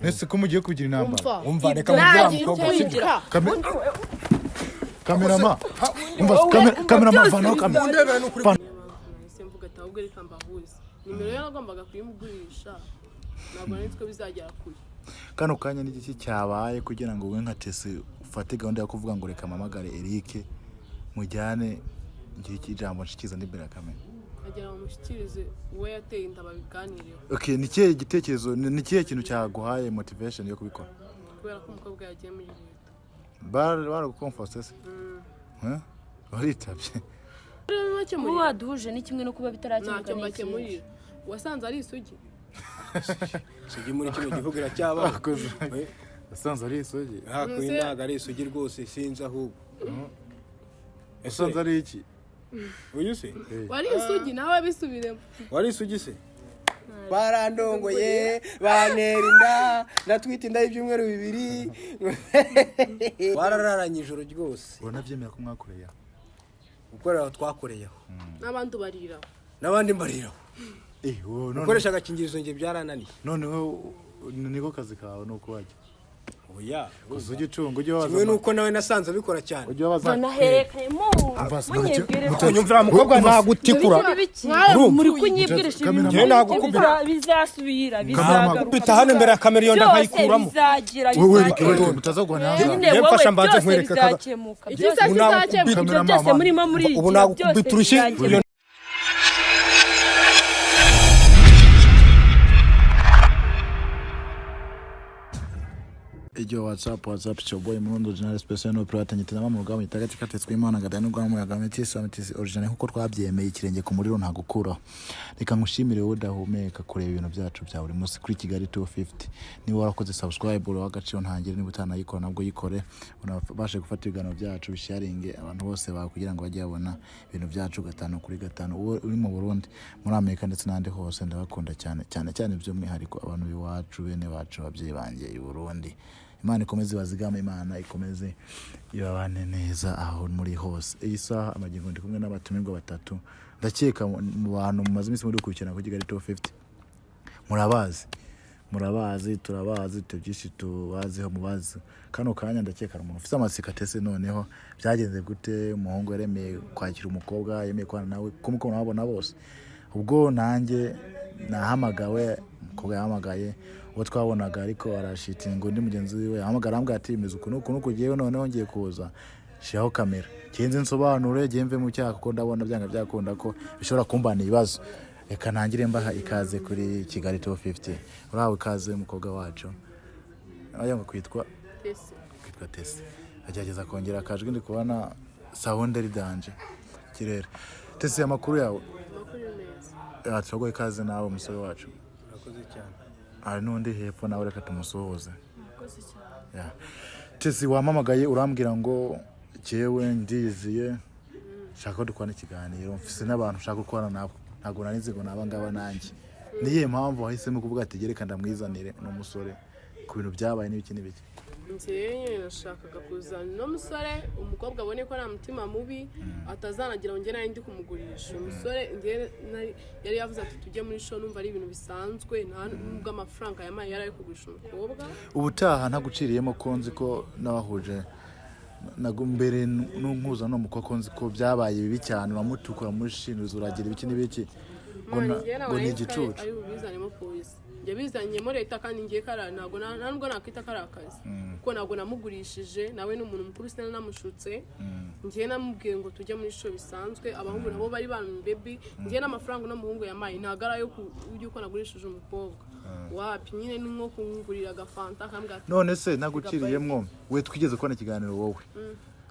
Nese ko mugiye kugira intambara? Umva. Umva, reka mubwire Ntagira mukobwa, icyo sibyo? yigira. Kamerama, umva, kamerama, vanaho kamera. Undebera ni ukuri. Nahise mvuga ati ahubwo reka mbahuze. Nimero ye nagombaga kuyimugurisha, ntabwo nari nzi ko bizagera kure. Kano kanya ni iki cyabaye kugira ngo wowe nka Tesi ufate gahunda yo kuvuga ngo reka mpamagare Eric mujyane, ngire iki ijambo nshikiza ndi imbere ya kamera? Agira ngo mushyikirize uwo yateye inda, babiganireho. Okay, ni ikihe gitekerezo, ni ikihe kintu cyaguhaye motivation yo kubikora? Kubera ko umukobwa yagiye muri leta. Baragukomfose se? Eh? Waritabye? Rero Kuba bakemurira. waduhuje ni kimwe no kuba bitarakemuka. Ntacyo Ni ikindi. mbakemurira, wasanze ari isugi. Isugi muri kino gihugu iracyabaho? Eh, Wasanze ari isugi? Hakuno ntabwo ari isugi rwose, sinzi ahubwo. Ese Wasanze ari iki? Uyu se? Wari isugi nawe, bisubiremo. Wari isugi se? Barandongoye, bantera inda, ndatwita inda y'ibyumweru 2. Warararanye ijoro ryose. Uranabyemera ko mwakoreye aho? Gukorera aho twakoreyeho. N'abandi ubarira. N'abandi mbariraho. Eh, wowe none Gukoresha agakingirizo njye byarananiye. Noneho niko kazi kawe ni uko wajya Oya. gusa ujye ucunga, ujye wabaza. Kimwe nuko nawe nasanze abikora cyane. Ujye wabaza. Banaherekanye mu munyibwire. Unyumvira mukobwa, nagutikura. Muri kunyibwirisha ibintu. Njyewe nagukubita. Bizasubira, bizagaruka. Gukubita hano imbere ya kamera, iyo nda Byose nkayikuramo. bizagira Wowe bizakemuka. Eric, mutaza guhana hanze. Nyine Njyewe wowe mfasha mbanze byose nkwereke bizakemuka. Iki se Ubu kizakemuka? Ibyo Kameramama. byose murimo muri Ubu nagukubita urushyi iyo. Iryo WhatsApp, WhatsApp, it's your boy Murundo General Special no Pirate nyitana mu rugamba itagati katetswe Imana gadani rwa muyaga metisi metisi original nkuko twabyemeye, ikirenge ku muriro nta gukuraho. Reka ngushimire wowe udahumeka kureba ibintu byacu bya buri munsi kuri Kigali 250. Niba warakoze subscribe, uraha agaciro ntangire. Niba utanayikora nabwo yikore, unabashe gufata ibiganiro byacu bisharinge abantu bose bawe kugira ngo bajye babona ibintu byacu gatanu kuri gatanu. Uwo uri mu Burundi, muri Amerika ndetse n'ahandi hose, ndabakunda cyane cyane cyane, by'umwihariko abantu b'iwacu, bene bacu, ababyeyi banjye i Burundi. Imana ikomeze ibazigame, Imana ikomeze ibabane neza aho muri hose. Iyi saha amagingo ndi kumwe n'abatumirwa batatu. Ndakeka mu bantu mumaze iminsi muri gukurikirana kuri Kigali 250 murabazi, murabazi, turabazi, twe byinshi tubaziho mubazi. Kano kanya ndakeka hari umuntu ufite amatsiko atese: noneho byagenze gute? Umuhungu yaremeye kwakira umukobwa, yemeye kubana nawe, ko muko murababona bose. Ubwo nanjye nahamagawe, umukobwa yahamagaye uwo twabonaga, ariko arashitinga undi mugenzi we yahamagara, arambwira ati bimeze uku n'uku n'uku, ngewe noneho ngiye kuza, shyiraho kamera ngenze nsobanure, ngiye mve mu cyaha, kuko ndabona byanga byakunda ko bishobora kumbana ibibazo. Reka ntangire mbaha ikaze kuri Kigali 250. Urahawe ikaze umukobwa wacu, wagira ngo kwitwa Ese. Kwitwa Tesi, agerageza kongera akajwi, ndi kubona sound ari danger kirere. Tesi, amakuru yawe? Amakuru ni meza. Turaguha ikaze nawe umusore wacu. Urakoze cyane. Hari n'undi hepfo nawe, reka tumusuhuze. Yeah. Tesi, wampamagaye urambwira ngo jyewe ndiyiziye, nshaka ko dukorana ikiganiro, mfise n'abantu nshaka gukorana nabo. Ntabwo nari nzi ngo naba ngaba nanjye. Niyihe mpamvu wahisemo kuvuga ati reka ndamwizanire uno musore ku bintu byabaye n'ibiki n'ibiki? Njyewe nyine nashakaga kuzana uno musore, umukobwa abone ko nta mutima mubi, atazanagira ngo njye nari ndi kumugurisha. Umusore njye yari yavuze ati tujye muri show, numva ari ibintu bisanzwe, nta nubwo amafaranga yamaye yari ari kugurisha umukobwa. Ubutaha ntaguciriyemo, ko nzi ko nabahuje mbere n'unkuza n'umukobwa, ko nzi ko byabaye bibi cyane, uramutukura, uramushinduza, uragira ibiki n'ibiki, ngo Mwana, njyewe ngo ni ntabwo nari nzi ko igicucu. ari bubizanemo polisi. Njye bizanyemo leta, kandi ngiye kara ntabwo nta nubwo nakwita kari akazi, kuko ntabwo namugurishije, nawe ni umuntu mukuru, sinanamushutse. Njyewe namubwiye ngo tujye muri show bisanzwe, abahungu nabo bari bamwe baby. Njyewe n'amafaranga uno muhungu yamaye ntabwo ari ayo y'uko nagurishije umukobwa, wapi. Nyine ni nko kungurira agafanta akambwira ati None se ntaguciriyemwo, we twigeze kubona ikiganiro, wowe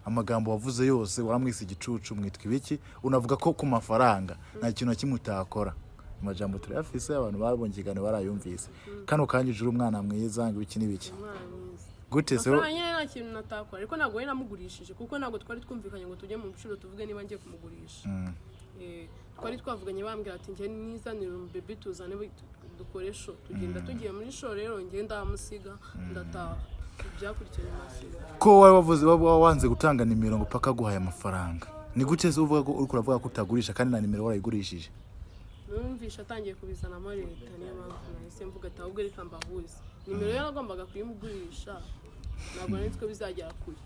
amagambo wavuze yose, waramwise igicucu, mwitwa ibiki, unavuga ko ku mafaranga nta kintu na kimwe utakora. Amajambo turayafise, abantu babonye ikiganiro barayumvise. Kano kanya ujura umwana mwiza, ngo ibiki n'ibiki. Umwana mwiza. Gute se? Amafaranga nyine nta kintu natakora, ariko ntabwo we namugurishije, kuko ntabwo twari twumvikanye ngo tujye mu biciro tuvuge niba ngiye kumugurisha. Twari twavuganye, bambwira ati njye nizanire umubebi, tuzane dukore show. Tugenda tugiye muri show, rero njye ndamusiga ndataha, ibyakurikiye nyuma siga. Ko wari wavuze waba wanze gutanga nimero ngo paka aguhaye amafaranga, ni gute se uvuga ko uriko uravuga ko utagurisha kandi na nimero warayigurishije? Numvishe atangiye kubizanamo leta, niyo mpamvu nahise mvuga ati ahubwo reka mbahuze. Nimero ye nagombaga kuyimugurisha, ntabwo nari nzi ko bizagera kure.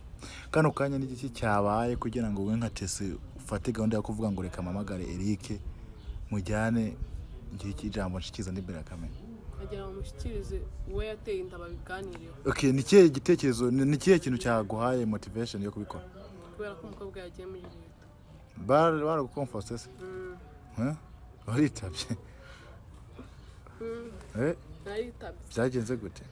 Kano kanya n'igiki cyabaye kugira ngo wowe nka Tesi ufate gahunda yo kuvuga ngo reka mpamagare Eric mujyane, ngire iki ijambo nshikiza n'imbere ya kamera? Agira ngo mushyikirize uwo yateye inda babiganireho. Okay, ni ikihe gitekerezo, ni ikihe kintu cyaguhaye motivation yo kubikora? Kubera ko umukobwa yagiye muri leta. Baragukomfose se? Eh? Waritabye? Eh, Naritabye. Byagenze gute?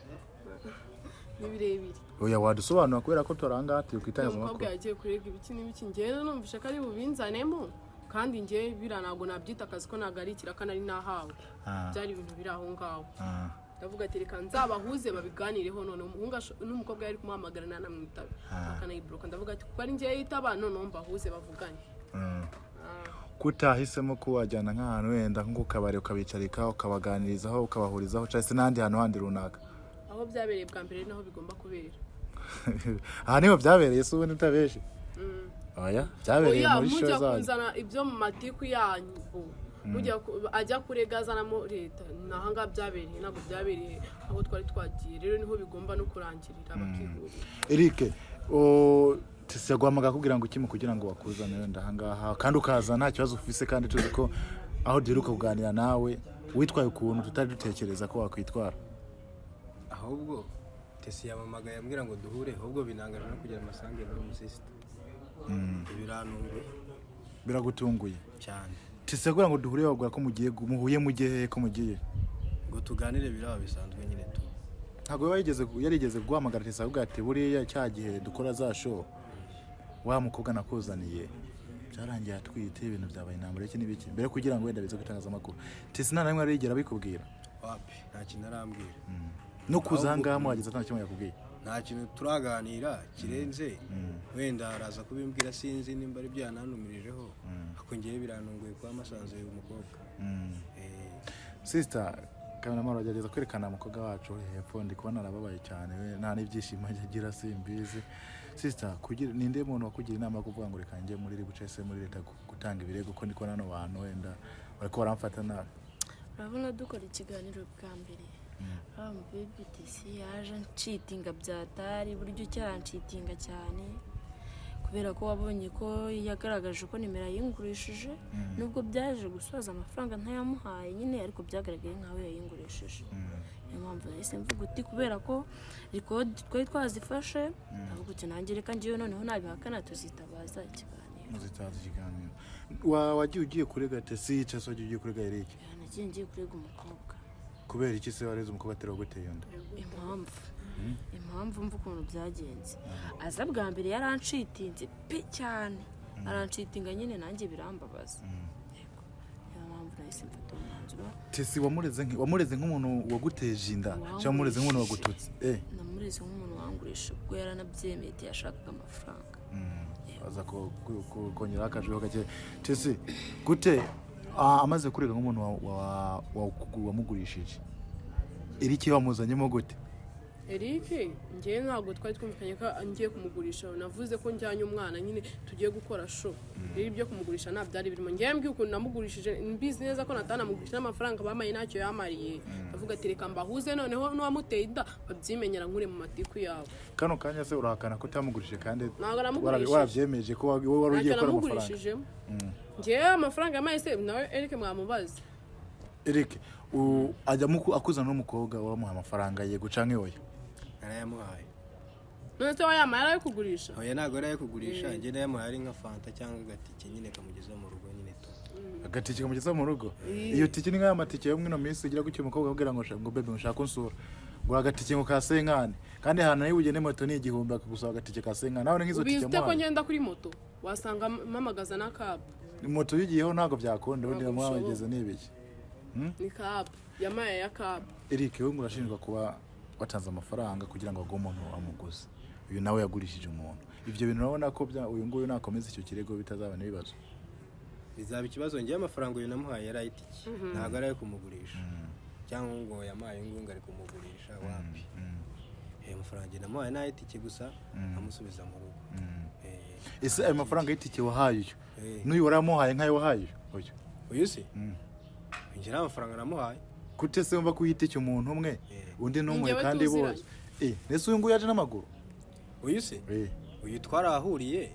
Ni birebire. Oya, wadusobanura kubera ko turanga turi ku Umukobwa itangazamakuru. yagiye kurega ibiki n'ibiki, njyewe numvishe ko ari bubinzanemo, kandi njyewe biriya ntabwo nabyita akazi ko ntabwo ari ikiraka nari nahawe. Byari ibintu biri aho ngaho. Ndavuga ati reka nzabahuze babiganireho. None umuhungu n'umukobwa yari kumuhamagara ntanamwitabe, akanayiboroka. Ndavuga ati kuko ari njyewe yitaba, noneho mbahuze bavugane. Kutahisemo ko wajyana nk'ahantu wenda nko ku kabari, ukabicarika, ukabaganirizaho, ukabahurizaho, cyangwa se n'ahandi hantu handi runaka? Aho byabereye bwa mbere naho bigomba kubera. Aha niho byabereye se ubundi utabeshe? Oya, byabereye Oya, muri show mujya zanyu. kuzana ibyo mu matiku yanyu, mujya ajya kurega azanamo leta. Ni ahangaha byabereye, ntabwo byabereye aho twari twagiye. Rero niho bigomba no kurangirira bakihurira. Eric, Tesi yaguhamagara kugira ngo ukime kugira ngo bakuzane wenda ahangaha, kandi ukaza nta kibazo ufise, kandi tuzi ko aho duheruka kuganira nawe witwaye ukuntu tutari dutekereza ko wakwitwara. Ahubwo Tesi yamamagaye ambwira ngo duhure, ahubwo binangaje no kugira amasange n'umusisita, birantunguye. Biragutunguye? Cyane. Tesi yaguha ngo duhure, bavuga ko mugiye muhuye, mugiye hehe, ko mugiye? Ngo tuganire biraba bisanzwe nyine tu. Ntabwo yaba yarigeze guhamagara Tesi avuga ati buriya cya gihe dukora za show, wa mukobwa nakuzaniye byarangiye atwite, ibintu byabaye intambara, iki n'ibiki, mbere kugira ngo wenda bize ku itangazamakuru? Tesi nta na rimwe arigera abikubwira? Wapi, nta kintu arambwira. No kuza ahangaha muhageze nta kimwe yakubwiye? Nta kintu turaganira kirenze, wenda araza kubimbwira, sinzi nimba ari byanantumirijeho, ariko ngewe birantunguye kuba masanze uyu mukobwa. Sister cameraman, agerageza kwerekana umukobwa wacu uri hepfo, ndi kubona arababaye cyane, we nta n'ibyishimo ajya agira, simbizi. Sister, kugira ninde muntu wakugira inama yo kuvuga ngo reka njye muri ribuce se muri leta gutanga ibirego, ko ndi kubona hano bantu wenda bariko baramfata nabi? Urabona dukora ikiganiro bwa mbere, uriya mubebe Tesi yaje anshitinga byatari buryo cyaranshyitinga cyane, kubera ko wabonye ko yagaragaje ko nimero yayingurishije, nubwo byaje gusoza amafaranga ntayamuhaye nyine, ariko byagaragaye nkaho yayingurishije. Niyo mpamvu nahise mvuga uti kubera ko record twari twazifashe, ndavuga uti nanjye reka ngewe noneho nabihakana tuzitabaza ikiganiro. Muzitaza ikiganiro. Wagiye ugiye kurega Tesi cyangwa se wagiye ugiye kurega Eric? Nagiye ngiye kurega umukobwa. Kubera iki se wareze umukobwa atari waguteye inda? Impamvu mva ukuntu byagenze, aza bwa mbere yaranshitinze pe cyane, aranshitinga nyine nanjye birambabaza. Yego, niyo mpamvu nahise mfata umwanzuro. Tesi wamureze nk'umuntu waguteje inda cyangwa wamureze nk'umuntu wagututse? Namureze nk'umuntu wangurisha, ubwo yaranabyemeye ati yashakaga amafaranga. Aza kongeraho akajwi gake. Tesi, gute amaze kurega nk'umuntu wamugurishije, Eric wamuzanyemo gute? Eric ngewe ntabwo twari twumvikanye ko ngiye kumugurisha. Navuze ko njyanye umwana nyine tugiye gukora show. Rero ibyo kumugurisha nta byari birimo. Ngewe mbwiye ukuntu namugurishije, mbizi neza ko natanamugurisha n'amafaranga bamaye ntacyo yamariye. Ndavuga ati reka mbahuze noneho n'uwamuteye inda babyimenyera, nkure mu matiku yabo. Kano kanya se urahakana ko utamugurishije kandi Ntabwo namugurishije. warabyemeje ko wowe wari ugiye Ntacyo gukora amafaranga? namugurishijemo ngewe. Amafaranga yamaye se nawe Eric mwamubaza. Eric, ajya akuzana n'umukobwa, wamuha amafaranga ye guca nk'iyoya? Narayamuhaye. None se wayamaye ari ayo kugurisha? Oya, ntabwo ari ayo kugurisha. Njye nayamuhaye ari nka fanta cyangwa agatike nyine kamugeza mu rugo nyine tu. Agatike kamugeza mu rugo. Iyo tike ni nk'aya matike yo mwino minsi ugira gutyo umukobwa akubwira ngo ngo bébé, ngo ushaka unsura, ngo agatike ngo ka cinquante, kandi ahantu nayo ugende moto ni 1000, akagusaba agatike ka cinquante. Nawe ni nk'izo tike Ubizi ute ko yamuhaye? ngenda kuri moto? Wasanga mpamagaza na cab. Moto uyigiyeho ntabwo byakunda ubundi. Ntabwo yamuhageze ni ibiki? Ni cab yamaye ya cab. Eric, wowe ngo urashinjwa kuba watanze amafaranga kugira ngo aguhe umuntu amuguze, uyu nawe yagurishije umuntu. Ibyo bintu urabona ko uyu nguyu nakomeza icyo kirego bitazabana ibibazo? Bizaba ikibazo. Njyewe amafaranga uyu namuhaye yari ay'itike, ntabwo ari ayo kumugurisha cyangwa ngo yamuhaye ngo ari kumugurisha, wapi. Ayo mafaranga njye namuhaye ni ay'itike gusa, amusubiza mu rugo. Ese ayo mafaranga y'itike wahaye uyu, n'uyu waramuhaye nk'ayo wahaye uyu? Uyu se? Njye nta mafaranga namuhaye. Gute se wumva ko uha itike umuntu umwe? Undi ntumuhe Njyewe kandi tuziranye. bose. Nese uyu nguyu yaje n'amaguru? Uyu se? Uyu twarahuriye,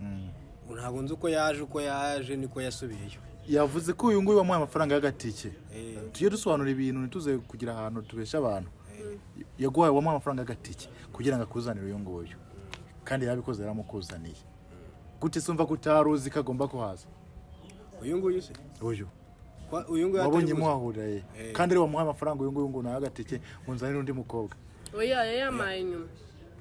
ntabwo nzi uko yaje, uko yaje niko yasubiyeyo. Yavuze ko uyu nguyu wamuhaye amafaranga y'agatike. Tujye dusobanura ibintu, ntituze kugira ahantu tubesha abantu. Yaguhaye, wamuhaye amafaranga y'agatike kugira ngo akuzanire uyu nguyu, kandi yarabikoze, yaramukuzaniye. Gute se umva ko utari uzi ko agomba kuhaza? Uyu nguyu se? Uyu. Uyu nguyu Wabonye atari buze. muhahurira ye, kandi ari wamuhaye amafaranga uyu nguyu ngo nawe agatike ngo nzanire undi mukobwa. Oya, yayamaye nyuma.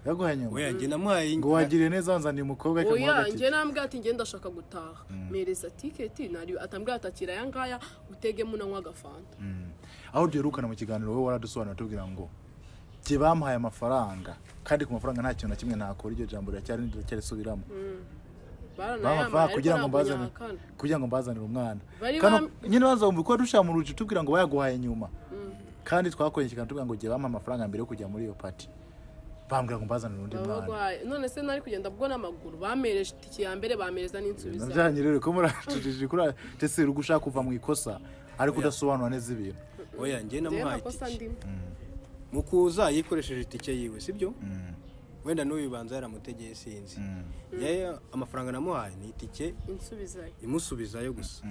Yaguhaye nyuma? Oya, njye namuhaye. Ngo wagiriye neza, wanzaniye umukobwa, ariko Oya, amuha njye agatike. nambwira ati njye ndashaka gutaha, mpereza tiketi nari, atambwira ati akira aya ngaya utegemo unanywa agafanta. Aho duherukana mu kiganiro, wowe waradusobanura tubwira ngo jye bamuhaye amafaranga, kandi ku mafaranga nta kintu na kimwe ntakora. Iryo jambo riracyari, riracyarisubiramo. Baranayamaye, Amafaranga ariko kugira ngo ntabwo mbazane nyahakana. kugira ngo mbazanire umwana. Bari Kano nyine baza wumva ko dushira mu ruji, tubwira ngo bayaguhaye nyuma, kandi twakoreye ikiganiro tubwira ngo jye bamuha amafaranga mbere yo kujya muri iyo party, bambwira ngo mbazanire undi Baba mwana. baguhaye. None se nari kugenda bwo n'amaguru? Bamereje itike ya mbere, bamereza n'insubiza. Nabyanyu rero ko muracujije kuri tese, uri gushaka kuva mu ikosa ariko udasobanura neza ibintu. Oya, njye Njyewe namuhaye ntakosa itike. ndimo. Mu kuza yikoresheje itike yiwe, sibyo? Wenda n'uyu banza yaramutegeye, sinzi. Yewe amafaranga namuhaye ni itike Insubizayo. imusubizayo gusa,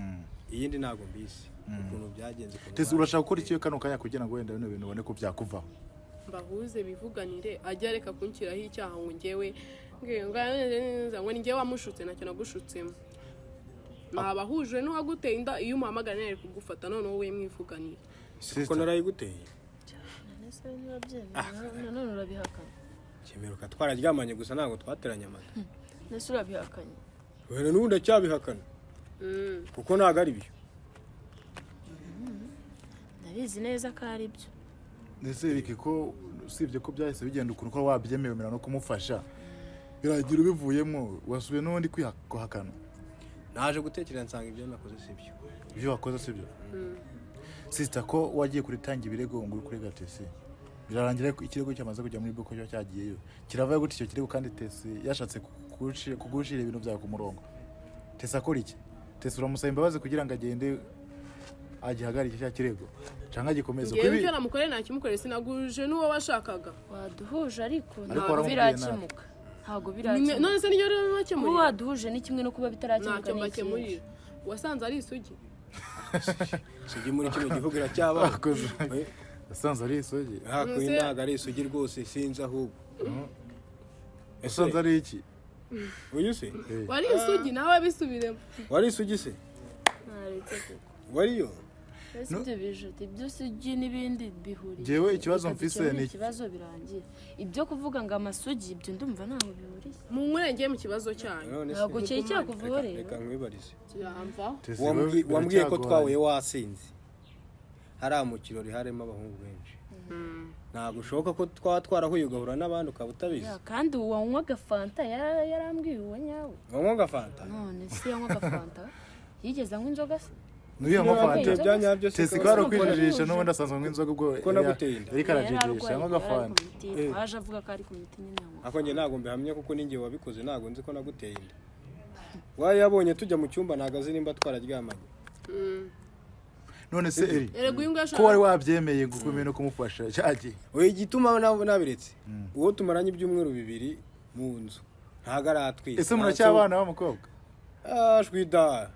iyindi ntabwo mbizi ukuntu byagenze, ukuntu Tese, urashaka gukora iki kano kanya kugira ngo wenda bino bintu ubone ko byakuvaho? Mbahuze bivuganire, ajye areka kunshyiraho icyaha ngo njyewe ngo ni njyewe wamushutse. Ntacyo nagushutsemo, nabahuje n'uwaguteye inda. Iyo umuhamagara ntiyari kugufata. Noneho wowe mwivuganire. Kuko narayiguteye. Ese niba byemera, nanone urabihakana? Kemeruka twararyamanye gusa, ntabwo twateranye amata. Ese urabihakanye? Wenda n'ubu ndacyabihakana, kuko ntabwo ari byo. Ndabizi neza ko ari byo. Ndetse Eric, ko usibye ko byahise bigenda ukuntu ko wabyemeye no kumufasha, biragira ubivuyemo, wasubiye n'ubundi kwihakana. Naje gutekereza nsanga ibyo nakoze si byo. Ibyo wakoze si byo. Sister, ko wagiye kuritanga ibirego ngo uri kurega Tesi, birarangira ko ikirego cyamaze kujya muri boko, cyo cyagiyeyo kiravayo gute icyo kirego? Kandi Tesi yashatse kugushira ibintu byawe ku murongo. Tesi akora iki? Tesi uramusaba imbabazi kugira ngo agende agihagarike cya kirego cyangwa agikomeze? Ngewe Kuko icyo namukoreye ntakimukoreye, sinaguje n'uwo washakaga. Waduhuje ariko Ariko ntabwo waramubwiye nabi. birakemuka, ntabwo birakemuka. None se niyo rero Kuba bakemurira? waduhuje ni kimwe no kuba bitarakemuka Ntacyo ni ikindi. mbakemurira. Wasanze ari isugi. Isugi muri kino gihugu iracyabaho? Yasanze ari isugi. Hakuno ntabwo ari isugi rwose, sinzi ahubwo. Ese Yasanze ari iki? Uyu se? Wari isugi nawe, bisubiremo. Wari isugi se? Ntaretse kuko Wariyo? Ese ibyo bijuti ibyo n'ibindi bihuriye? Njyewe ikibazo Reka mfise dukemure ni- ikibazo birangira. Ibyo kuvuga ngo amasugi, ibyo ndumva ntaho bihuriye. Mu nkurengeye mu kibazo cyanyu. None se Ntabwo cyari cyakuvaho reka rero. reka nkwibarize. Kiramvaho. Tesi, Wambwiye ko biracyagoranye. twahuye wasinze hariya mu kirori harimo abahungu benshi. Ntabwo ushoboka ko twaba twarahuye ugahura n'abandi ukaba utabizi. Ya, kandi uwanywaga fanta yarambwiye uwo nyawe. Wanywaga fanta? None se yanywaga fanta, yigeze anywa inzoga se? Nuriya nywa fanta. Ibyo bya nyabyo se? Tesi ko- ko ari ukwijijisha, n'ubundi asanzwe anywa inzoga ubwo. Ko naguteye inda. Yariko arajijisha, anywa Yari arwaye, yari ari agafanta. ku miti. Waje avuga ko ari ku miti nyine yanywa. Ako njye ntabwo mbihamya, kuko ninjye wabikoze, ntabwo nzi ko naguteye inda. Wari yabonye tujya mu cyumba, ntabwo azi nimba twararyamanye. None se Eri, Erega uyu nguyu ko wari ashaka wabyemeye gukomeye no kumufasha cyagiye? Oya, igituma nabiretse, uwo tumaranye ibyumweru 2 mu nzu ntabwo aratwite. Ese muracyabana w'umukobwa? Ashwida,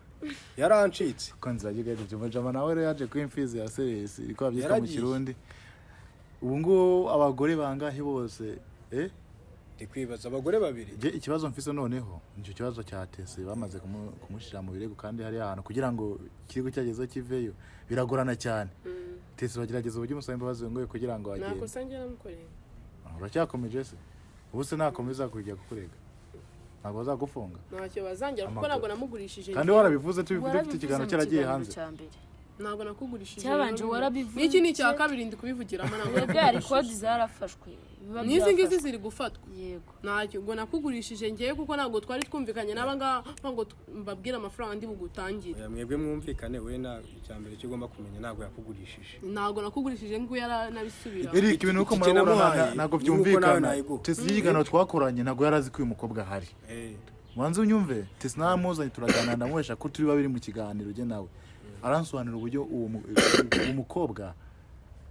yarancitse. Ko nzira yigaje umujama nawe rero yaje kuba imfizi ya seresi, iko babyita mu Yaragiye. Kirundi. Ubu ngubu abagore bangahe bose, eh? Ndi kwibaza abagore babiri. Jye ikibazo mfise noneho nicyo kibazo cya Tesi. Bamaze kumushyira mu birego, kandi hari ahantu kugira ngo ikirego cyagezeho kiveyo biragorana cyane. Tesi, bagerageza uburyo umusaba imbabazi ngo kugira ngo Nta agende. kosa njye namukoreye. Uracyakomeje se? Ubu se nakomeza kujya kukurega, ntabwo bazagufunga? Ntacyo bazangira kuko Amakuru. ntabwo namugurishije. Kandi warabivuze, tubivuze dufite Warabivuze ikiganiro mu cyaragiye kiganiro hanze. cya mbere. Ntabwo nakugurishije. Cyabanje rero. warabivuze. N'iki ni icya kabiri ndi kubivugiramo, ntabwo Mwebwe hari kodi zarafashwe, biba n'izi ngizi byafashwe. ziri gufatwa. Yego. Ntacyo ubwo nakugurishije ngewe, kuko ntabwo twari twumvikanye n'aba ngaba ngo mbabwire amafaranga ndi bugutangire. Oya, mwebwe mwumvikane. We na icya mbere cyo ugomba kumenya, ntabwo yakugurishije. Ntabwo nakugurishije ngo yaranabisubira. Eric, ibintu uko Itike murabona namuhaye, ntabwo ni uko nawe byumvikana. nayiguha. Tesi, y'ikiganiro twakoranye ntabwo yari azi ko uyu mukobwa ahari. Manze unyumve. Tesi naramuzanye turaganira, ndamuhesha ko turi babiri mu kiganiro ujye nawe, aransobanurira uburyo uwo mukobwa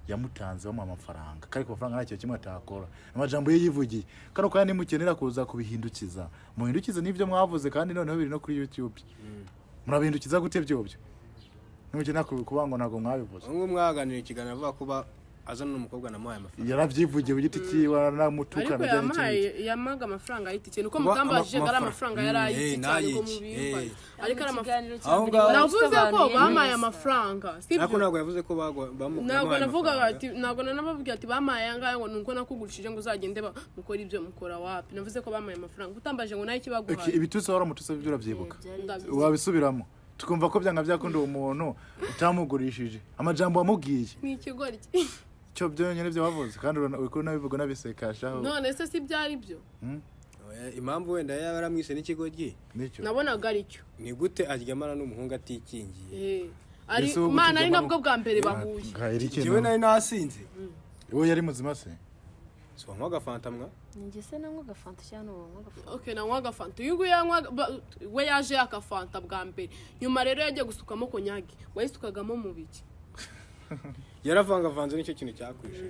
Yamutanze bamuha amafaranga, kandi ku mafaranga nta kintu kimwe atakora. Amajambo ye yivugiye kano kanya, nimukenera kuza kubihindukiza muhindukize n'ibyo mwavuze, kandi noneho biri no kuri YouTube. Murabihindukiza gute byobyo nimukenera kuba ngo ntabwo mwabivuze? Ubu ngubu mwaganira ikiganiro avuga ko azana n'umukobwa namuhaye amafaranga. Yarabyivugiye ku giti cyiwe, aranamutuka. Ariko yamuhaye, yamaga amafaranga y'itike, nuko Kuba mutambajije ngo ari amafaranga yari ay'itike cyane ngo n'ay'iki, mubimbaze, ariko ari amafaranga. Ikiganiro cya Aho mbere ngaho- Navuze ko wabisobanuye bampaye neza. amafaranga, sibyo? Ariko ntabwo yavuze ko Ntabwo bamuhaye navugaga amafaranga. ati, ntabwo nanababwiye ati bampaye aya ngaya ngo nuko nakugurishije ngo uzagende mukore ibyo mukora. Wapi, navuze ko bampaye amafaranga. Utambaje ngo nayo ikibaguhaye. Ibitutsi waramututse byo urabyibuka? Ndabizi. Wabisubiramo tukumva ko byanga byakunda uwo muntu utamugurishije, amajambo wamubwiye. Ni ikigoryi. Cyo byonyine byo wavuze, kandi uri kunabivuga unabisekashaho. None se si byari byo? Oya, impamvu wenda yaba yaramwise n'ikigoryi, Nicyo. Nabonaga aricyo. Ni gute aryamana n'umuhungu atikingiye? Eh, ari Ese wowe mana ari gute nabwo bwa mbere bahuye. Nka Eric Njyewe nawe. nari nasinze. Uwo yari muzima se? Si wanywa agafanta mwa? Njye se nanywa agafanta cyangwa n'uwo nywa agafanta? Okay, nanywa agafanta. Uyu nguyu yanywa we yaje yakafanta bwa mbere, nyuma rero yagiye gusukamo konyagi. Wayisukagamo mu biki? Yaravangavanze, nicyo kintu cyakwishe.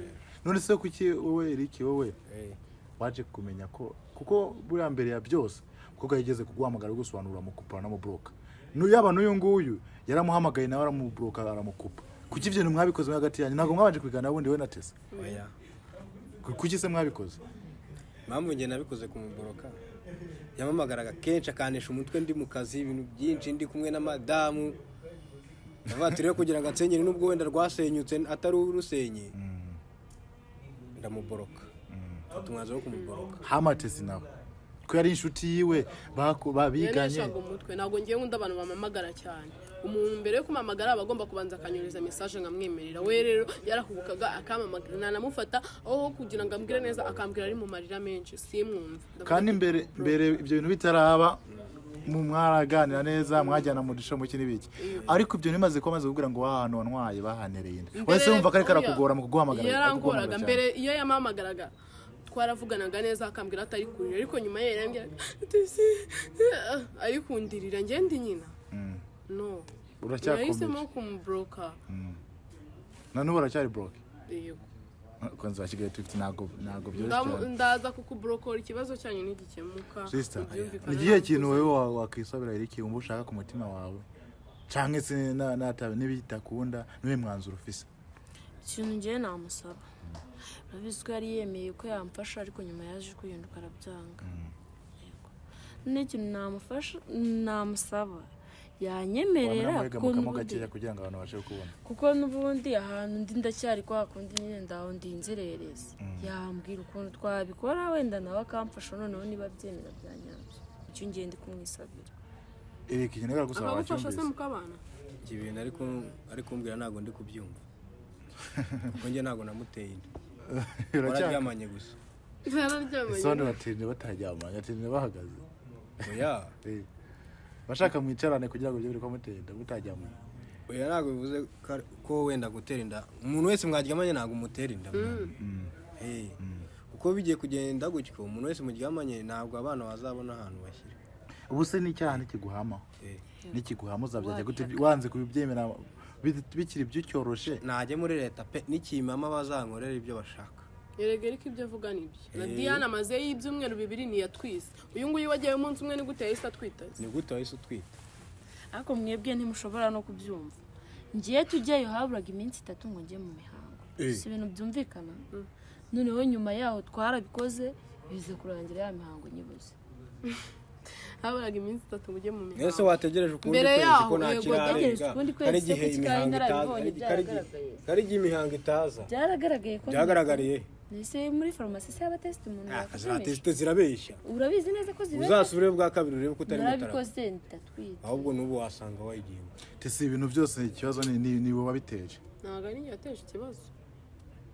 None se kuki wowe Eric, wowe Eh. waje kumenya ko, kuko buriya mbere ya byose umukobwa yigeze kuguhamagara gusobanura, amukupa anamuburoka, yaba n'uyu nguyu yaramuhamagaye nawe aramuburoka aramukupa, kuki ibyo bintu mwabikoze hagati yanyu? Ntabwo mwabanje kubiganira bundi we na Tesa? Oya. Kuki se mwabikoze? Impamvu njye nabikoze kumuboroka, yamamagaraga kenshi akanisha umutwe ndi mu kazi, ibintu byinshi, ndi kumwe na madamu. Ndavuga ati rero kugira ngo ansenyere, nubwo wenda rwasenyutse atari urusenye, ndamuboroka, mfata umwanzuro wo kumuboroka. Hama Tesi nawe ko yari inshuti yiwe babiganye? Yaneshaga umutwe. Ntabwo ngiye nkunda abantu bamamagara cyane. Umuntu mbere yo kumamagara aba agomba kubanza akanyohereza message nkamwemerera. We rero yarahubukaga akamamagara, nanamufata aho kugira ngo ambwire neza akambwira ari mu marira menshi, simwumve. Ndavuga Kandi ati, mbere mbere ibyo bintu bitaraba mu mwaraganira neza, mwajyana mu dusho mu n'ibiki, ariko ibyo nimaze kuba maze kubwira ngo wa hantu wantwaye bahanereye inda, Mbere- wese wumva ko ariko oya, arakugora mu kuguhamagara, yarangoraga. akuguhamagara cyane. Mbere iyo yampamagaraga twaravuganaga neza, akambwira atari kurira, ariko nyuma ye yarambwiraga "Tesi," ari kundirira njye ndi nyina. No. Uracyakomeje. Nahisemo kumubroka. Na n'ubu aracyari broke? Yego. Kwanza wa Kigali tufite, ntabwo byoroshye cyane. Ndaza kukubrokora, ikibazo cyanyu ntigikemuka Sister, mubyumvikane. ni ikihe kintu wowe wakwisabira Eric wumva ushaka ku mutima wawe, canke se natabe nibitakunda, niwe mwanzuro ufise? Ikintu ngewe namusaba, urabizi ko yari yemeye ko yamfasha, ariko nyuma yaje kwihinduka arabyanga. Yego. Noneho ikintu namufasha, namusaba, yanyemerera Wamera kuko mukamo n'ubundi gakeya kugira ngo abantu babashe kubona. Kuko n'ubundi ahantu ndi ndacyari kwa kundi nyine, ndaho ndi inzererezi. Yambwira ukuntu twabikora, wenda nawe akamfasha, noneho niba abyemera bya nyabyo. Icyo ngiye ndi kumwisabira. Eric, ikintu gusaba Akagufasha se wacyumvise? mukabana? Ibyo bintu ari kumbwira ntabwo ndi kubyumva, kuko njye ntabwo namuteye inda. Uracyari Wararyamanye gusa. Bararyamanye. Isoni batinze bataryamanye, batinze bahagaze. Oya. Eh. Bashaka mwicarane kugira ngo ibyo biri kumutera inda mutaryamanye. Oya, ntabwo bivuze ko wenda gutera inda umuntu wese mwaryamanye ntabwo umutera inda. Eh, kuko bigiye kugenda gutyo, umuntu wese muryamanye ntabwo abana bazabona ahantu bashyira. Ubu se n'icyaha nikiguhama, Eh, nikiguhama uzabyajya gute wanze kubibyemera bikiri byicyoroshe? Najya muri leta pe, nikimama bazankorera ibyo bashaka. Erega ariko ibyo avuga nibyo na Eh. Diane amaze y'ibyumweru 2 ntiyatwise. Uyu nguyu wagiyeyo umunsi umwe, ni gute yahise atwita se? Ni gute wahise utwita? Ariko mwebwe ntimushobora no kubyumva. Ngiye tujyayo haburaga iminsi 3 ngo njye mu mihango. Si ibintu byumvikana? Noneho nyuma yaho twarabikoze, biza kurangira ya mihango nyibuze. Haburaga iminsi 3 ngo ujye mu Ese mihango? wategereje ukundi Mbere kwezi yaho, ko nta yego, kirarenga? Wategereje ukundi kwezi Hari se igihe kuki kandi imihango itaza, narabibonye byaragaragaye? hari igihe imihango itaza. Byaragaragaye ko Byagaragariye? Ese muri farumasi se haba test umuntu Ah, za yakupimisha? test zirabeshya. Urabizi neza ko zibeshya. Uzasubire bwa kabiri urebe ko utari mutarama. Narabikoze ndatwite. Ahubwo n'ubu wasanga wayigiyemo. Tese, ibintu byose ikibazo ni wowe wabiteje. Ntabwo ari njye yateje ikibazo.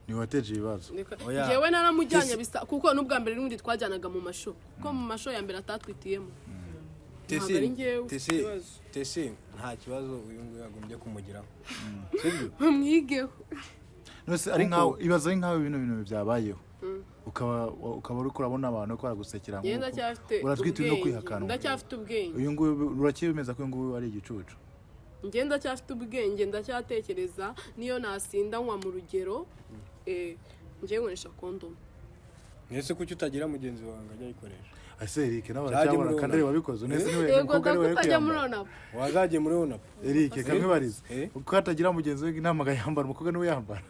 Ni wowe wateje ibibazo. Oya. Njyewe naramujyanye bisa, kuko n'ubwa mbere n'ubundi twajyanaga mu masho, kuko mu masho ya mbere atatwitiyemo. Tesi, Ntabwo ari njyewe ufite Tesi, ikibazo. Tesi, nta kibazo uyu nguyu yagombye kumugiraho, sibyo? Bamwigeho. None ari nkaho ibaza, ari nkaho ibintu byabayeho, ukaba uri kurabona abantu ko baragusekera Njyewe nk'uko ndacyafite uratwita uri no ubwenge. kwihakanwa. Ndacyafite ubwenge. Uyu nguyu uracyemeza ko uyu nguyu ari igicucu? Njye ndacyafite ubwenge, ndacyatekereza, niyo nasinda nywa mu rugero. Njye nkoresha kondomu. Mwese kuki utagira mugenzi wawe ngo ajye ayikoresha? Ese Eric nawe Cyajya aracyabona muri kandi ari wabikoze unese niwe Yego, umukobwa ari we ndakutajya muri kuyambara. onapu. Wazagiye muri onapu. Eric, kamwibarize, Eh? uko hatagira mugenzi we inama agayambara, umukobwa niwe yambara.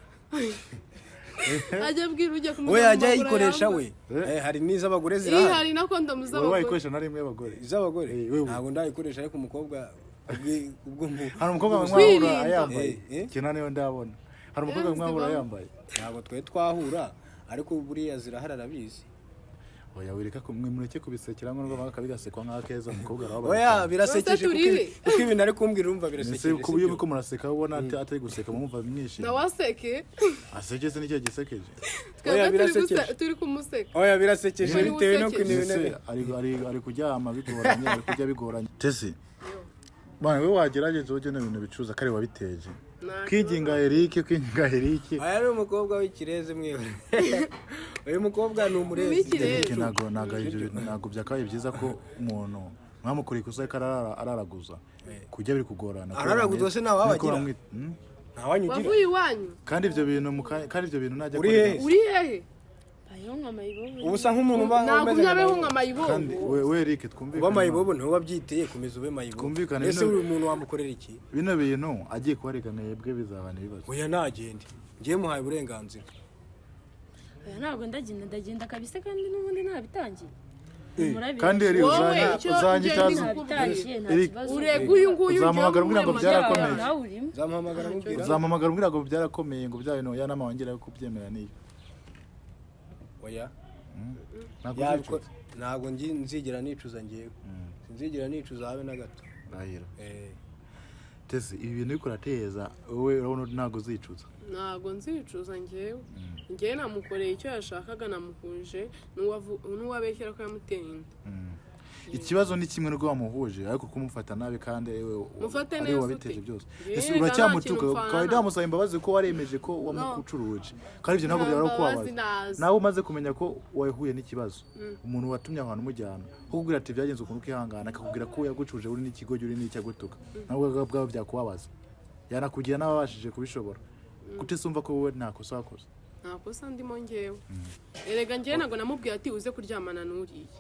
Ajya abwira ujya We kumujyana yajya mu ayikoresha maguru. we. Hari n'iz'abagore Iyi zirahari. hari na kondomu Wowe z'abagore. wayikoresha na rimwe y'abagore? Iz'abagore? Eh, wewe. Ntabwo ndayikoresha, ariko umukobwa Hari umukobwa Kwirinda. mwahura ayambaye? Eh, eh. Kina niyo ndabona hari umukobwa Eh, mwahura zibamo. ayambaye. Ntabwo twari twahura, ariko buriya zirahari, arabizi. Oya, wireka mureke kubisekera ngo nubwo kabigasekwa nk'akeza, umukobwa arababara Oya, cyane. birasekeje. Ese turire? Kuko ibintu ari kumbwira urumva Ese birasekeje, ku buryo sibyo? uko muraseka ubona atari guseka, mwumva mwishimye. Nawe aseke. Aseke se nicyo gisekeje? Twebwe Oya, turi birasekeje. turi kumuseka. Oya, birasekeje Uri bitewe no usekeje. kuntu Ese ibintu ari kuryama bigoranye, ari kurya bigoranye. Tesi bana, we wagerageza ujye no bintu bicuruza kare wabiteje. Nta Kwinginga Eric, kwinginga Eric. Aya ni umukobwa w'ikirezi mwewe, uyu mukobwa ni umurezi. W'ikirezi. Eric, ntago ibyo bintu ntago byakabaye byiza ko umuntu mwamukoreye ikosa ariko araraguza kujya biri kugorana. Araraguza se ntawe Niko wabagira? Ntawanyugira. Wavuye iwanyu. Kandi ibyo bintu kandi ibyo bintu najya Uri kurega- hehe? Uri hehe? Bayeho nka mayibobo. Ubu usa nk'umuntu uba Ntabwo umeze nka unyabeho mayibobo. nka mayibobo. Kandi we Eric, twumvikane. Uba mayibobo ntiwe wabyiteye, komeza ube mayibobo. Twumvikane, Ese uyu muntu wamukorera iki? Bino bintu agiye kubarega mwebwe bizabana ibibazo. Oya, nagende, ngiye muhaye uburenganzira. Oya, ntabwo ndagenda, ndagenda kabisa, kandi n'ubundi ntabitangiye. Murabireba. Kandi Eric, Wowe, uzanyitaza icyo Ntabitangiye, nta Eric, kibazo. Urega uyu nguyu. Uzamuhamagara umbwira ngo njyewe byarakomeye. Nawe urimo. Nzamuhamagara mubwira. Uzampamagara umbwira ngo byarakomeye, ngo bya bintu ya nama wongera kubyemera niyo. Oya. Ntabwo uzicuza. Ntabwo nzigera nicuza ngewe, sinzigera nicuza habe na gato. Rahira. Eh. Tese, ibi bintu uriko urateza wowe urabona ntabwo uzicuza? Ntabwo nzicuza njyewe. Njyewe namukoreye icyo yashakaga, namuhuje n'uwabeshyera ko yamuteye inda. Ikibazo ni kimwe n'ubwo wamuhuje, ariko kumufata nabi kandi ariwe Mufate ariwe neza wabiteje ute? byose. Yewe, Ese nta uracyamutuka kintu mpfana ukaba nawe. wamusaba imbabazi ko waremeje ko wamucucuruje, kandi ibyo ntabwo Nta byaba mbabazi kubabaza? nazo. Nawe umaze kumenya ko wahuye n'ikibazo, umuntu watumye ahantu umujyana kukubwira ati byagenze ukuntu, ukihangana, akakubwira ko yagucuje uri n'ikigo uri n'icyo agutuka, nawe ubwawe bwawe byakubabaza, yanakugira n'ababashije kubishobora gute se umva ko wowe nta kosa wakoze? Nta kosa ndimo ngewe. Erega ngewe ntabwo namubwiye ati uze kuryamana n'uriya.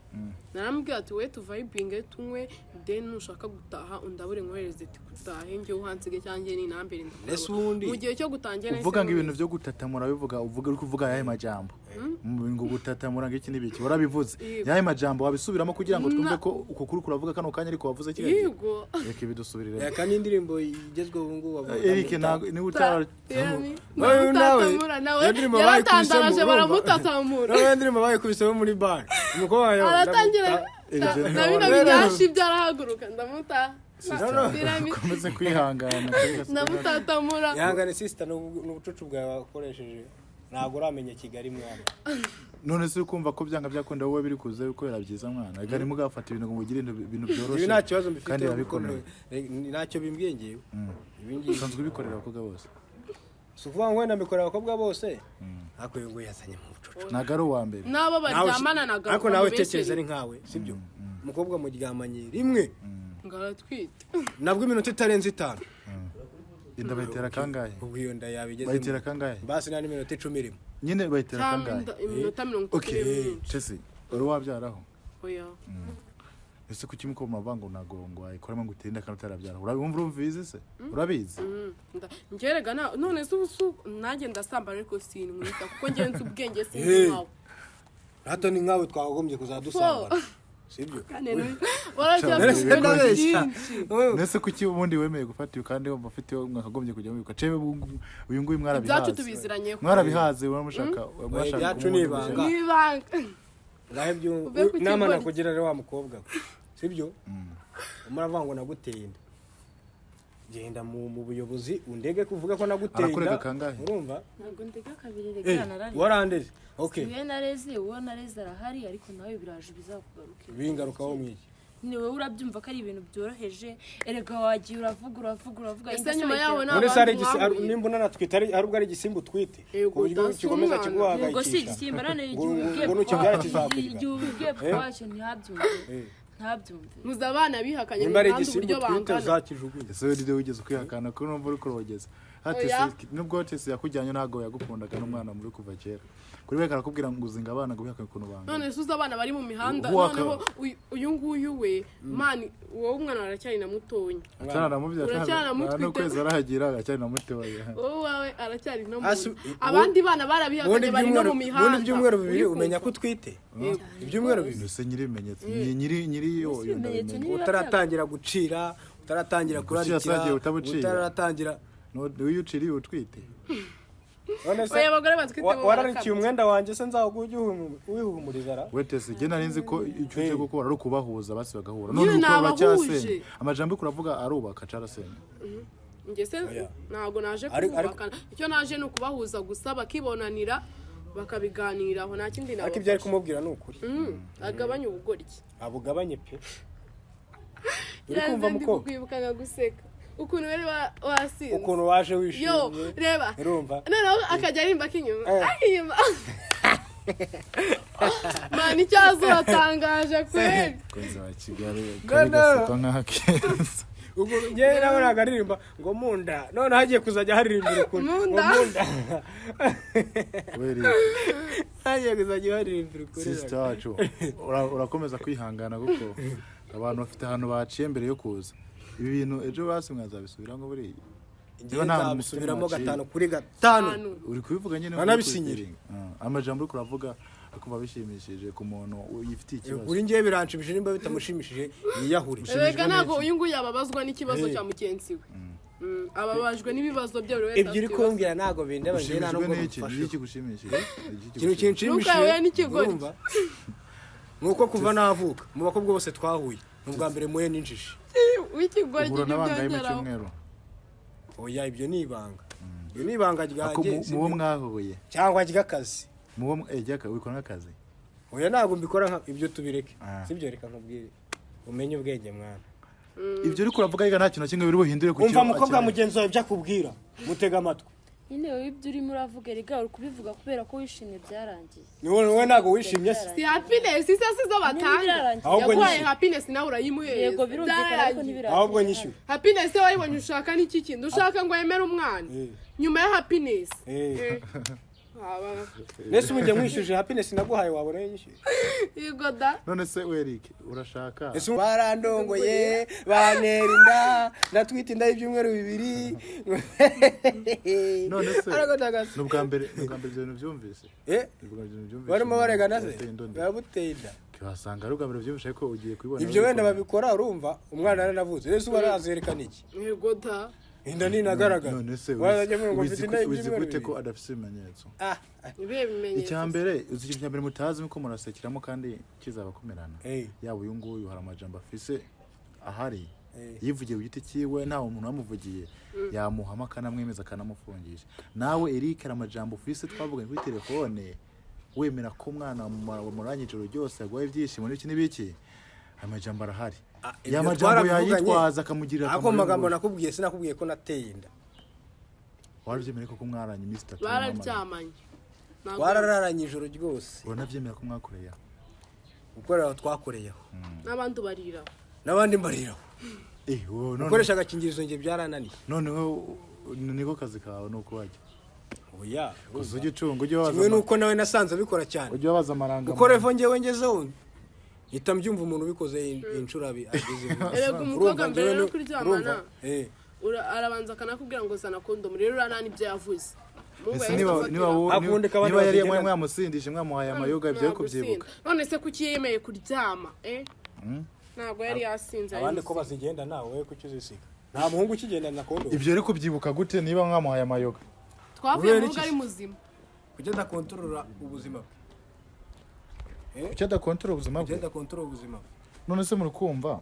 Naramubwiye ati we tuvayibinge, tunywe, then nushaka gutaha undabure nkohereze ati gutahe ngewe uhansige cyangwa ninambere ndakora. Ese ubundi- Mu gihe cyo gutangira nahise Uvuga ngo ibintu nkomeza. byo gutatamura, bivuga uvuga uri kuvuga ayahe majambo? Ngo gutatamura ngo iki n'ibiki warabivuze? Yego. Ayahe majambo wabisubiramo kugira ngo twumve Na- ko uko kuri kuravuga kano kanya ariko wavuze kiriya gihe? Yego. Reka ibidusubirire. Reka n'indirimbo igezweho ubu ngubu bavuga Eric, ntabwo niba utara Nawe- Ndamutatamura nawe. iyo ndirimbo Yaratandaraje bayikubisemo, urumva? baramutatamura. Noneho indirimbo bayikubisemo muri bare, umukobwa wawe Aratangira Eric, na bino binyashi byarahaguruka ndamuta Tirami. ukomeze kwihangana. Ndamutatamura. Ihangane sister, ni ubucucu bwawe wakoresheje, ntabwo uramenya Kigali mwana. None se ukumva ko byanga byakunda wowe biri kuze bikorera byiza mwana, reka ntimugafate ibintu ngo mugire ibintu byoroshye Ibi nta kibazo mbifite kandi biba kuko bikomeye. Ntacyo bimbwiye ngewe ibi ngibi. Usanzwe ubikorera abakobwa bose? Si ukuvuga ngo wenda mbikorera abakobwa bose, ariko uyu nguyu yazanye mu bucucu. Ntabwo ari uwa mbere. N'abo baryamana nagaruka Ariko nawe mubeshyere. tekereza ari nkawe, sibyo? Umukobwa muryamanye rimwe, Ngo aratwite. nabwo iminota itarenze 5. Inda bayitera kangahe? Ubwo iyo nda yabigezemo. Bayitera kangahe? Basi nta n'iminota 10 irimo. Nyine bayitera Cyangwa kangahe? iminota 30 Okay, myinshi. Chelsea, uri wabyaraho? Oya. Ese kuki muko muravuga ngo ntabwo ngo wayikoramo ngo utere inda kandi utarabyara? Urabumva, urumva se, urabizi? Njye na none se ubu nanjye ndasambana, ariko sinwita kuko njye nzi ubwenge, sinzi Hey. nkawe. Hato ni nkawe twakagombye kuzadusambana, sibyo? Kandi waracyafite Cyane. ibintu Ndabeshya. byinshi. Nese kuki ubundi wemeye gufata uyu kandi wumva ufite mwakagombye kujya mwibuka cewe uyu nguyu mwarabihaze? Ibyacu tubiziranyeho. Mwarabihaze, muramushaka mwashaka Ibyacu kumubundi ni ibanga. bushake. N'ibanga. Ngaho ibyo Uve ku inama kigoryi. nakugira rero wa mukobwa we, sibyo? Muravuga ngo naguteye inda, genda mu buyobozi undege kuvuga ko naguteye Arakurega inda. kangahe? Urumva? Ntabwo ndega kabiri, Eh, rega narareze. warandeze, okay. Siwe nareze, uwo nareze arahari, ariko nawe biraje bizakugarukira. Bingarukaho mwiki? Ni wowe urabyumva ko ari ibintu byoroheje, erega wagiye uravuga uravuga uravuga. Ese Inda se nyuma yaho bayitera- nta None se hari bantu mwahuye? nimba unanatwite hari ubwo ari igisimba utwite Yego, ku buryo utansi kikomeza umwana. Yego, si kiguhangayikisha? igisimba none Ngo- igihe ubibwiye ngo nukibyara kizakurya. igihe ubibwiye papa wacyo ntihabyumve. Eh. Ntabyumve. Muzi abana bihakanye mu Nimba ari mihanda igisimba uburyo utwite bangana. uzakijugunye. Ese we wigeze kwihakana ko numva uri kurogeza? Ha, Oya. Tesi, nubwo Tesi yakujyanye ntabwo yagukundaga n'umwana muri kuva kera kuri we karakubwira ngo uzinga abana ngo bihakane ukuntu bangana. None se uzi abana bari mu mihanda? Noneho uyu nguyu we mani, wowe umwana aracyari na mutonya. Acyana Uracyanamutwite. n'ukwezi arahagira aracyari na mutoya. Wowe wawe aracyari no mu Asi- abandi bana Ubundi barabihakanye bari no ibyumweru mu mihanda. ubundi ibyumweru 2 Uri umenya ko kumva? utwite. Yego. Ibyumweru 2. Ese nyiri ibimenyetso nyiri yo Ese ibimenyetso ndabimenya. niba Utaratangira gucira, utaratangira Gucira kurarikira, sagiye utabucira. utaratangira. Iyo uciriye utwite. None se Oya, abagore batwite bo wararikiye barakabya. umwenda wanjye se nzawuguha ujye wihumuriza ra? We Tesi, njye nari nzi ko icyo ugiye gukora ari ukubahuza basi bagahura. Nyine None uko nabahuje. uracyasenya amajambo uriko uravuga arubaka acarasenya. Njye se Oya. ntabwo naje kubaka, icyo naje ni ukubahuza gusa bakibonanira bakabiganiraho, nta kindi Ariko ibyo ari nabafasha. kumubwira ni ukuri. Agabanye ubugoryi. Abugabanye pe. Uri Yaze kumva ndi mukobwa kukwibuka nkaguseka ukuntu wari wasinze. Ukuntu waje Yo wishimye. reba. Urumva? Noneho akajya arimba ak'inyuma Eh. ak'inyuma, mani icyazo uratangaje kweli. Kunzi wa Kigali No, kari no. gasekwa nk'akeza. Ukuntu njyewe nabonaga aririmba ngo munda, none hagiye kuzajya haririmbira ukuri ngo Munda. munda. Weri Hagiye kuzajya haririmbira ukuri. sister wacu urakomeza kwihangana kuko abantu bafite ahantu baciye mbere yo kuza ibi bintu ejo basi mwazabisubiramo buriya. Njyewe Niba nta nzabisubiramo mutima waciye. 5 kuri 5. Tanu. Uri kubivuga nyine. Nanabisinyira. Amajambo uri kuravuga kumva bishimishije ku muntu yifitiye ikibazo. Kuri njyewe biranshimishije, nimba bitamushimishije yiyahure. Erega ntabwo uyu nguyu yababazwa n'ikibazo Eh. cya mugenzi we. Ababajwe n'ibibazo bye buri wese Ibyo uri afite ibibazo. kumbwira ntabwo bindeba njyewe nta Ushimishijwe nubwo n'iki? bimfashe. Ni iki gushimishije? Ikintu kinshimishije Nuko yahuye n'ikigoryi. urumva? Ni uko kuva navuka mu bakobwa bose twahuye ni ubwa mbere muhuye n'injiji. W'ikigoryi Uhura n'abangahe mu byongeraho. cyumweru? Oya, ibyo ni ibanga, ibyo ni ibanga Ako ryanjye. mubo mwahuye? Cyangwa ry'akazi. Mubo jyaka wikora nk'akazi. Oya, ntabwo mbikora nka ibyo, tubireke. Ah. Sibyo, reka nkubwire umenye ubwenge mwana. Ibyo uri kuravuga reka nta kintu na kimwe biri buhindure ku Umva cyo mukobwa, akeneye. mugenzi wawe ibyo akubwira mutega amatwi. Nyine wowe ibyo urimo uravuga rega uri kubivuga kubera ko wishimye byarangiye. Ni wowe ntabwo wishimye se? Si happiness se si zo batanga? Birarangiye. Ahubwo Yaguhaye nyishyura. happiness nawe urayimuhereza. Yego, birumvikana ariko Byararangiye. ntibirarangiye. Ahubwo nyishyura. Happiness se wayibonye ushaka n'iki kindi ushaka ngo wemere umwana Eh. nyuma ya happiness? Eh. Aba- Nese ubu njye mwishyuje happiness naguhaye wabona yishyuye? Yego da. None se Eric urashaka Ese barandongoye bantera inda ndatwita inda y'ibyumweru 2. None se Ariko ndagasa. ni ubwa mbere ibyo bintu byumvise? Eh, Ni ubwa mbere ibyo bintu byumvise? barimo baregana se? Yateye indondo. Babuteye inda. Wasanga ari ubwa mbere byumvise ariko ugiye kubibona. Ibyo wenda babikora urumva umwana yaranavutse, ese uba arazerekana iki? Yego da. Inda ntinagaragara. None se Wazajya ngo mfite inda uzi y'ibyumweru gute ko 2? adafite ibimenyetso? Ah. Ibihe bimenyetso? Icya mbere, uzi ikintu cya mbere mutazi nuko murasekiramo kandi kizabakomerana. Eh. Yaba uyu nguyu hari amajambo afise ahari Eh. yivugiye ku giti cyiwe, nta muntu wamuvugiye yamuhama akanamwemeza akanamufungisha. Nawe Eric hari amajambo ufise twavuganye kuri telefone wemera ko umwana wamuranye ijoro ryose yaguhaye ibyishimo n'ibiki n'ibiki, amajambo arahari. Ah, Ya ibyo majambo twarabivuganye. yayitwaza akamugirira Ako akamaro. magambo nakubwiye, sinakubwiye ko nateye inda. Warabyemeye ko mwaranye iminsi 3? Bararyamanye. Twarararanye ijoro ryose. Uranabyemera ko mwakoreye? Gukorera aho twakoreyeho. N'abandi barira. N'abandi mbariraho. Eh, wowe none Gukoresha agakingirizo njye byarananiye. Noneho niko kazi kawe ni uko wajya Oya. gusa ujye ucunga, ujye wabaza Kimwe nuko nawe nasanze abikora cyane. Ujye wabaza amaranga. Gukora evo njyewe ngezeho mpita mbyumva umuntu ubikoze inshuro abigize. Erega umukobwa mbere yo kuryamana eh arabanza akanakubwira ngo zana kondomu, rero uriya nibyo yavuze. Umuhungu Ese yahise niba afatira. niba wowe Akunda niba abandi niba yari bazigendana. mwamusindishe mwamuhaye amayoga ibyo Ntabwo kubyibuka. usinda. None se kuki yemeye kuryama, eh? Ntabwo yari yasinze, ari Abandi ko muzima. bazigenda nawe wowe kuki uzisiga? Nta muhungu ukigendana na kondomu. Ibyo ari kubyibuka gute niba mwamuhaye amayoga? Twavuye mu Kubera rugo iki ari se? muzima. Kuki adakontorora ubuzima bwe? Kuki adakontorora ubuzima Kuki bwe? adakontorora ubuzima bwe? None se muri kumva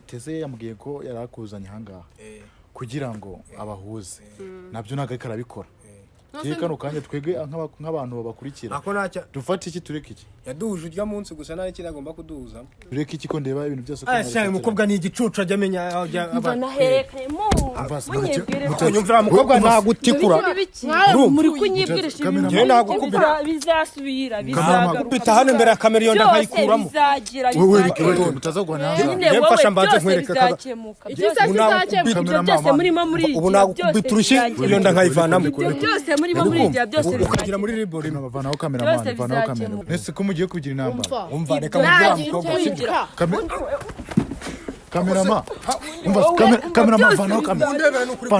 tese yamubwiye ko yari akuzanye ahangaha Eh. kugira ngo abahuze, nabyo ntabwo ariko arabikora. Eh. Tuye kano kanya twebwe nk'abantu babakurikira, Ako ntacyo. dufate iki, tureke iki? Yaduhuje urya munsi gusa, nta n'ikindi agomba kuduhuzamo. Tureke iki, ko ndeba ibintu byose ko Aya sha, uyu mukobwa ni igicucu, ajya amenya aho ajya Mva naherekanye munyibwire. Unyumvira, mukobwa, ntagutikura. Muri kunyibwirisha ibintu Njyewe nagukubita. Bizasubira, bizagaruka. Gukubita hano imbere ya kamera, iyo nda Byose nkayikuramo. bizagira Wowe reka, bizakemuka. reka mutaza guhana. Nyine Njyewe wowe mfasha mbanze byose nkwereke bizakemuka. Iki se Ubu kizakemuka? Ibyo byose murimo muri Ubu nagukubita urushyi, iyo nda nkayivanamo. Ibyo byose murimo muri ibyo byose Ukagira muri ribori. Vanaho kameramani. Byose Vanaho kamera. bizakemuka. Ese ko mugiye kugira intambara? Umva. Umva, reka mubwire wa mukobwa, sibyo? Kamerama, umva, kamerama, vanaho kamera. Undebera ni ukuri.